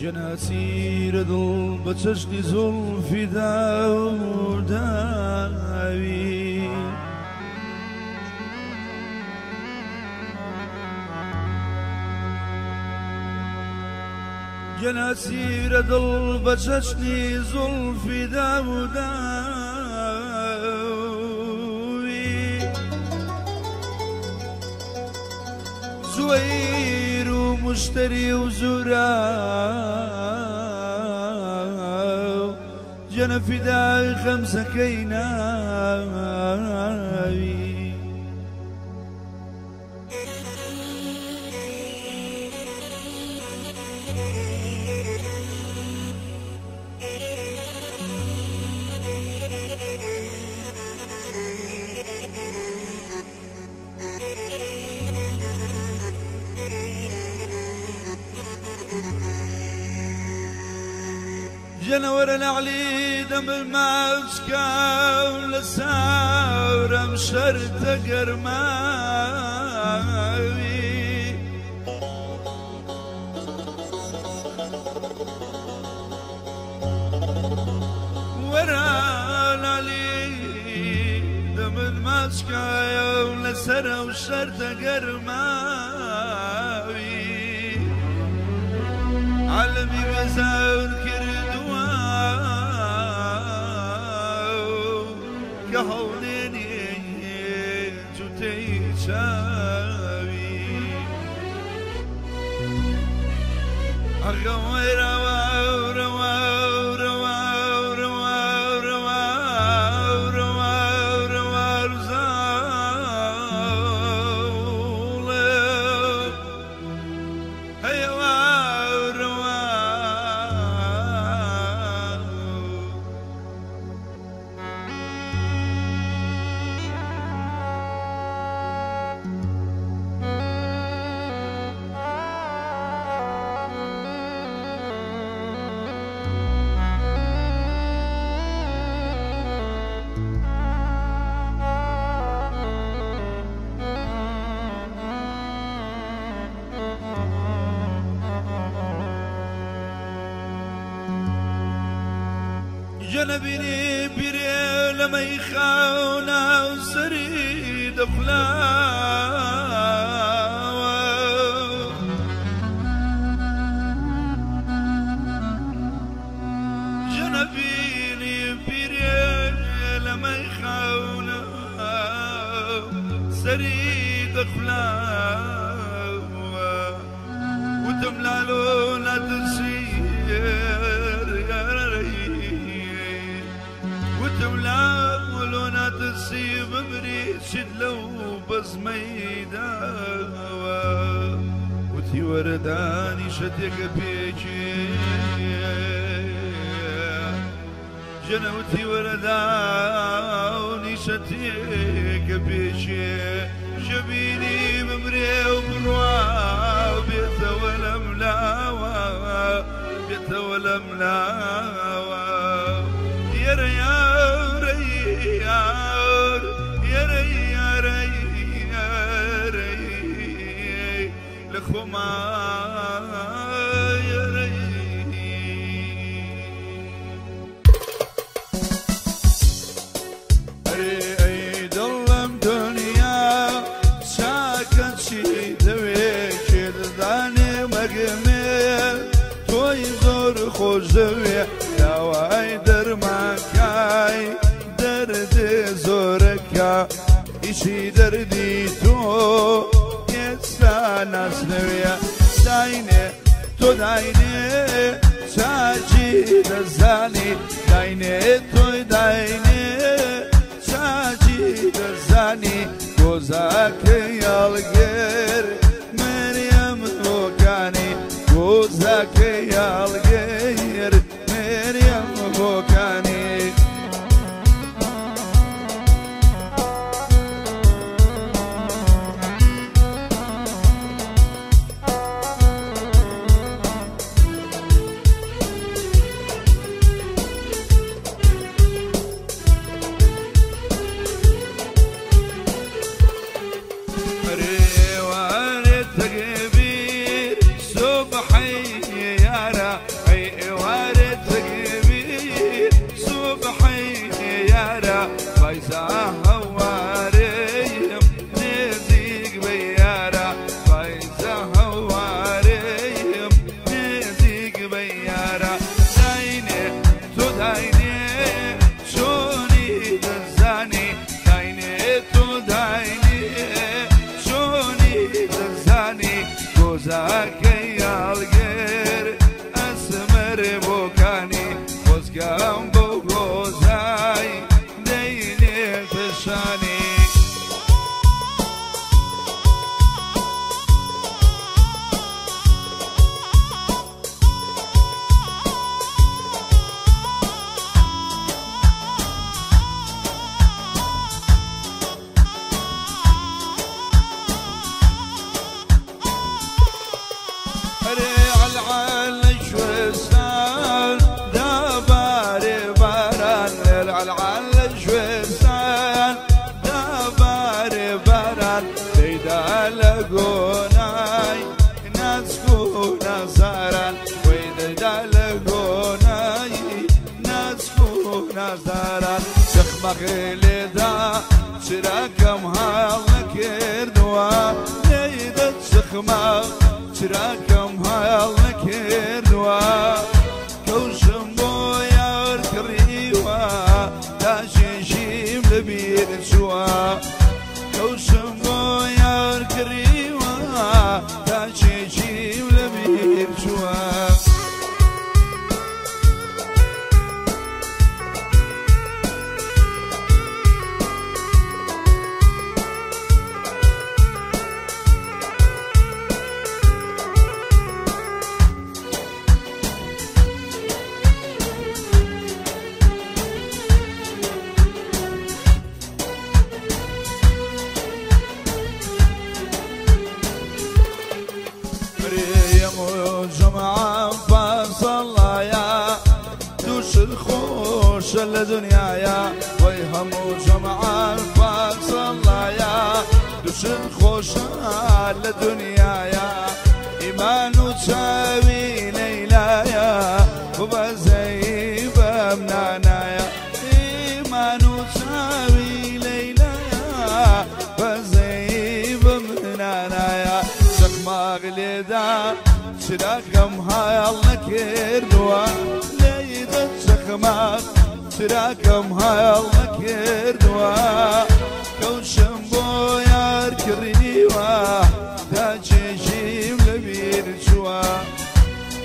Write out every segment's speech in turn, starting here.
جناسير دڵ بە چەشنی زوڵفی داوداوی جناسير دڵ بە چەشنی زوڵفی داوداوی زوەیر و مشتری و زورا جەنە فیدای خەمسەکەی ناوی. جنور العلي دم الماسكا ولساورة مشرت قرماوي ورا العلي دم الماسكا ولسرة وشرت قرماوي علمي بزاور كهوليني جوتي شاوي أغوي روا روا روا روا روا روا روا رزاول هيا روا جنبيني بيري لما يخاونا وسري دخلاوة جنبيني بيري لما يخاونا سري دخلاوة وتملالو لا تسير يا ري وتملا تسيب مريشد لو بس ميداوى وتي ورداني شتك بيجي جنوتي ورداني شتك بيجي جبيني بمري وبروا بيت ولا ملاوى بيت ولا ملاوى يا ريال يا ري يا ري يا ري لخما يا ري أي ظلم دنيا ساكن شي دوي كرداني مقمل توي زور خوش دوي داوای درماکای درد زۆرەکە ئیشی دەردی تۆ ئێستا ناسنەوەیە داینێ تۆ داینێ چاچی دەزانی داینێ تۆی داینێ چاچی دەزانی گۆزاکەی هەڵگر مریەم بۆکانی گۆزاکەی هەڵگر مریەم بۆکانی. روان التكبير صبحي يا گۆزاکەی هەڵگر ئەسمەر بۆکانی خۆزگەم بۆ گۆزای دەینێتە شانی. مەغلێدا چراکەم هاڵ نەکردووە لێیدە چخمە چراکەم هاڵ نەکردووە کەوشم بۆ یار کڕیوە تاژێژیم لەبیر چووە کەوشم بۆ یار کڕیوە تاژێژیم لەبیر چووە. لدنيايا ويهمو جمعة فاصلايا دوش الخوشة لدنيايا إيمان وتساوي ليلايا وبزي بمنانايا إيمان وتساوي ليلايا بزي بمنانايا شخما غليدا شراكم هاي الله كردوا ليدا شخما چراکەم هاڵ نەکردووە کەوشم بۆ یار کڕیوە تا چێژیم لەبیر چووە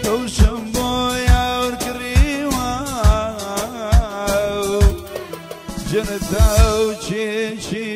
کەوشم بۆ یار کڕیوە جنتا و چێژی